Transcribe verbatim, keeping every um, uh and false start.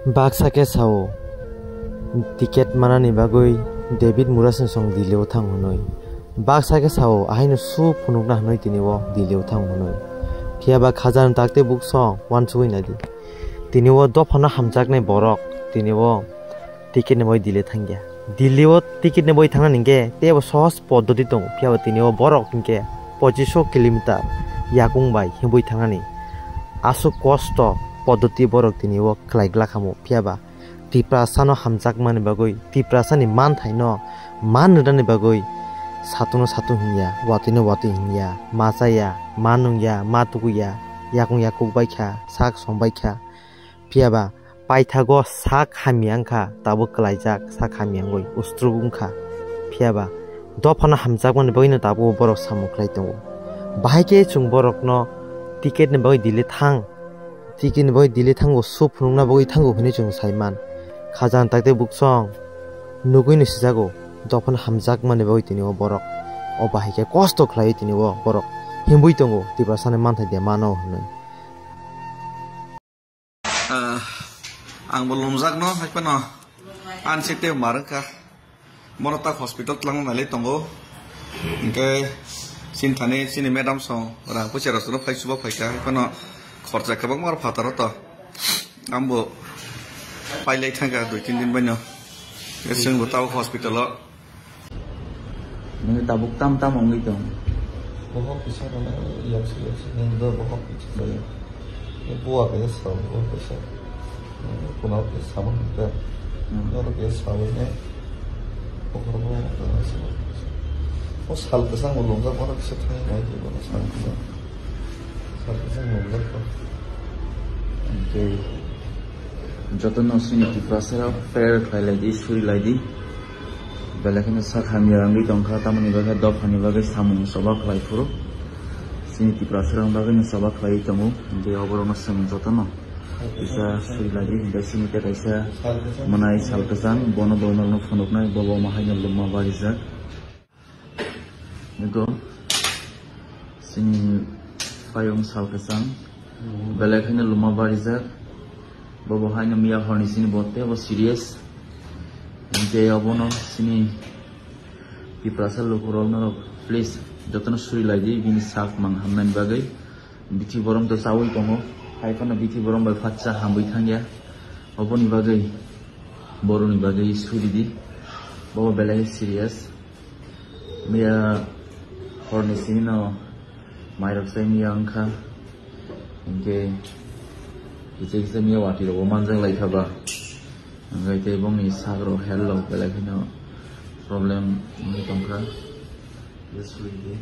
Baksa khe sao, ticket manani bagwi David Murasing song Delhi o thang hwnwi. Baksa khe sao, ahaino su phunukna hwnwi tini o Delhi o thang hwnwi. Phiya ba khajani takte buk song uansugwi naidi. Tini o dophano hamjaknai borok, tini o ticket ni bagwi Delhi thangya. Delhi o ticket ni bagwi thangnani hinkhe teibo sohos poddoti tongo, phiya ba tini o borok hinkhe pochisho kilometer yakung bai himwi thangnani. Aswk kosto poddoti borok tini o khlai glak hamo, phiya ba Tiprasano hamjakmani bagwi, Tiprasani manthaino man rwnani bagwi satung no satung hinya, watwi no watwi hinya, ma chaya, ma nungya, ma tukuya, yakung yakuk baikha, sak som baikha. Phiya ba paithago sak hamya wngkha, tabuk kwlaijak sak hamya wngwi ustruk wngkha. Phiya ba dophano hamjakmani bagwino tabuk borok samung khlai tongo. Bahai khe chwng borokno ticket ni bagwi Delhi thang, ticket ni bagwi Delhi thango, su phunukna bagwi thango hwnwi chwng sai man. Khajani takte buk song nugwino sijago, dophano hamjakmani bagwi tini o borok o bahai khe kosto khlaiwi tini o borok himwi tongo, Tiprasani manthai de mano hwnwi. Ah, ang bo lumjak no, hai phano. Ang se te mar wngkha. Bono tak hospital twlangna nailai tongo. Hingke sini thani sini madam song rang puisa rok sono phai chuba phaikha. Hai phano khorcha kwbangma rok phataro to. Ang bo pailai thangkha dui tin din baino. Chwng bo tabuk hospital o. Nini tabuk tam tam wngwi tong. Bohok kisa rwna, yakse yakse nini do bohok kisa rwna. Ni buwa kisa sa, buwa kisa. Kuna kisa sama kita. Hmm. Noro kisa sa wini. Bohor bohor kisa sa. O sal kisa ngulung jak, bono kisa thai nai, bono sal kisa. Sal kisa ngulung jak. Tei jotono sini Tiprasa rok prayer khlai lai di, suri lai di. Belai kheno sak hamya wngwi tongkha, tamoni bagwi dophani bagwi samung choba khlai phuru. Chini Tiprasarokni bagwino choba khlaiwi tongo, hwnkhe oborokno chwng jotono kisa suri lai di, hwnkhe chini tei kaisa mwnai sal kwchang, bono bo norokno phunuknai, bo bo ma haino luma barijak. Nukgo, chini payung sal kwchang, belai kheno luma barijak. Bo bo haino miya horni sini bo teibo serious. Hingke obono sini Tiprasa lukurok norok please jotono suri lai di bini sak mang hamnani bagwi. Bithi borom to chawi tongo, hai phano bithi borom bai phatsa hamwi thangya. Oboni bagwi boroni bagwi suri di. Bo bo belai serious. Miya horni sini no mairok chai miya wngkha. Hingke kicha kicha miya watwi rok bo manjak lai kha ba. Hingke tei bongni sak rok health rok belai kheno problem wngwi tongkha. Just wait.